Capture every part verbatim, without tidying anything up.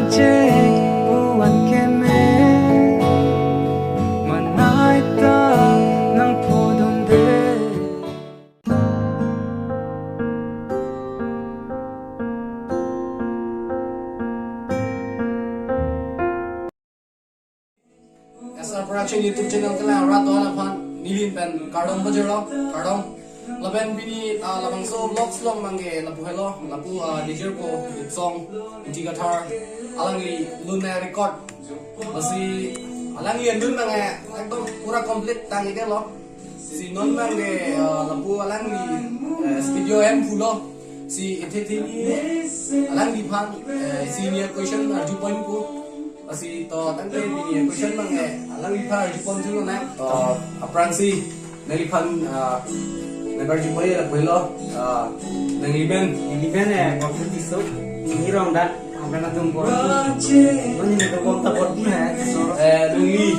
Che puan keme manai ta nang pudun de. S R Production YouTube channel kelang rat do-an aphan neli pen kardom pajirlo, kardom. Lapen pini, ah, labangso vlogs along abangke lapu helo, lapu, ah, D J ko song, Inti Kathar, alangli lun record. Lasi alangli lun abangke ekdom pura complete tang-iklo. Si non abangke, ah, lapu alangli, eh, studio hem pulo. Si ithe thini alangliphan, eh, si neli question arju pon po. Lasi to tangte pini question abangke alangliphan arju pon thulonang. To aphrangsi nangliphan, ah, nang arju pon lapu helo, ah, nangli men. Neli men, eh, Gokul Tisso, Nirong dan, Amran atum bor. Non neli to kom ta bor di hai, so. Eh, nangli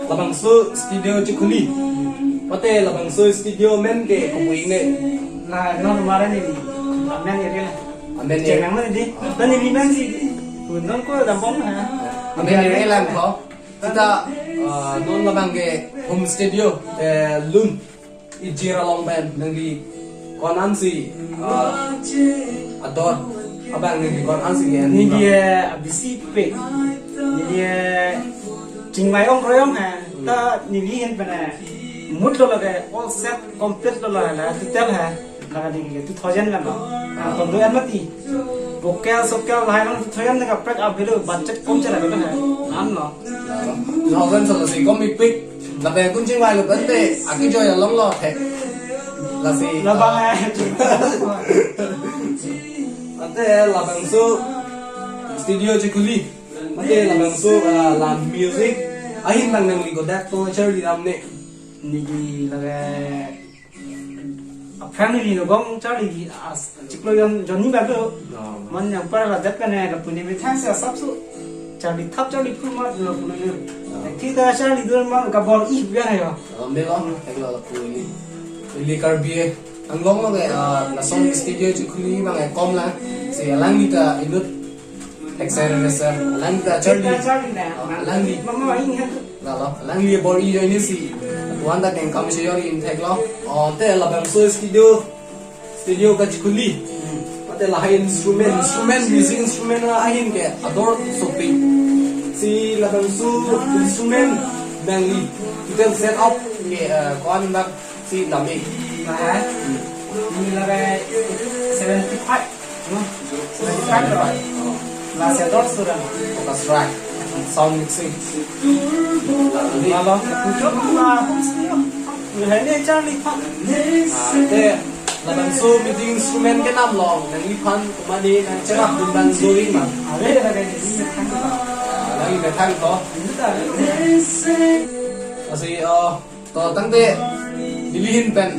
labangso studio chekhuli. Mate labangso studio men ke kopi ne? Na, non mare neli. Amen area la. Amen area. Chenang mana di? Non neli men si. Non ko dambom ha. Amen area lang ko. Seta, ah, non labangke home studio, eh, lun. Ijir along pen nangli ko-an si, ah, ador abang nangli ko-an si ke? Neli, eh, abisi pe. Neli, eh, chingmai ong kroyong ha. Ta neli hin pen, eh, mut lo lake all set complete lo la la total ha. Lake neli ke two thousand kan lo. Ah, kondo an mati. Vocal, socal, lahai long two thousand na kaprek avelo, budget kom chera avelo ha. An lo. Two thousand solo si kom ipik. Lapen kun chingvai lo pen te, akejoi along lo the. Lasi, labang, ah, eh. Ante labangso studio chekhuli. Mate labangso, ah, la music ahin nang nangli kodak to charli dam ne? Neli lake aphrang neli nogong charli as chiklo jon jonni ba do. Oh. Man yang para la det kan, eh, lapu neli methang si asap so. Charli thap charli phul mat lapu neli. Oh. Thik ta charli dur man kabor ih biang yo. Oh, me lo, thek lo lapu neli. Neli Karbi Anglong lo ke, ah, lason studio chekhuli abang, eh, kom la. Si alangli ta inut. Excel reser. Alangli ta charli. Charli na. Oh, alangli. Mama ini kan. Lalo, alangli bor-i ajoine si. Wan ta keng kam si jor in thek lo. Oh, te labangso studio. Studio kachekhuli. Mate lahai instrument, instrument, music instrument ahin ke ador sopik. Si labangso instrument nangli total set up ke, eh, ko-an dak si dam-ik? Nah, eh. Neli lake seventy five. Hmm. Seventy five lo. Last year dos sudah. Focusrite. Sound mixing. Lalo, kuchot ma, hum studio. Neli hanya charli pa. Ah, te, labangso music instrument kenam along nangliphan komat nangcherap dun dan dori ma? Are, are, are. Ah, nangli methang to. Ini ta. Lasi, oh, to tangte neli hin pen,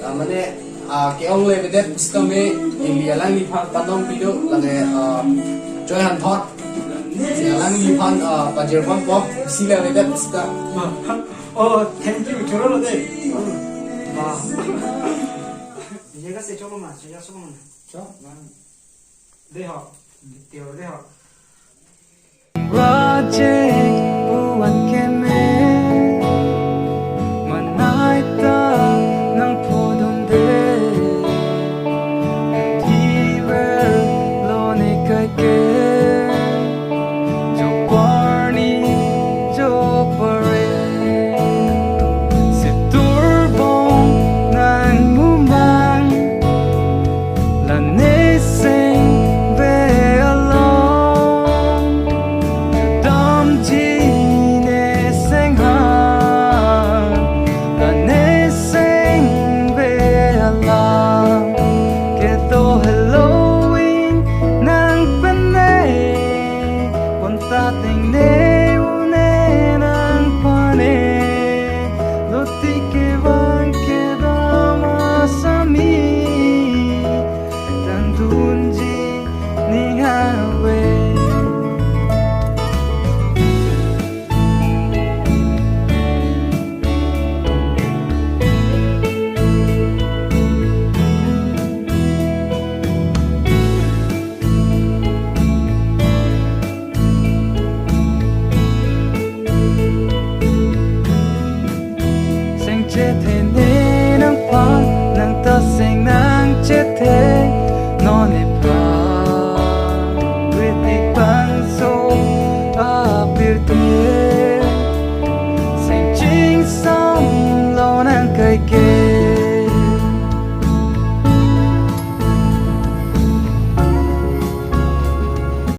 ah, mane, ah, ke-ong le vedet sitame neli alangliphan panong pido lake, ah, Joy Hanthot. Si alangliphan, ah, pajir ponpo, si le vedet sita. Oh, thank you, choro lo de. Wah. Jaga se choro ma, jaga choro ma. Cho? De ho. Tio de ho. Raje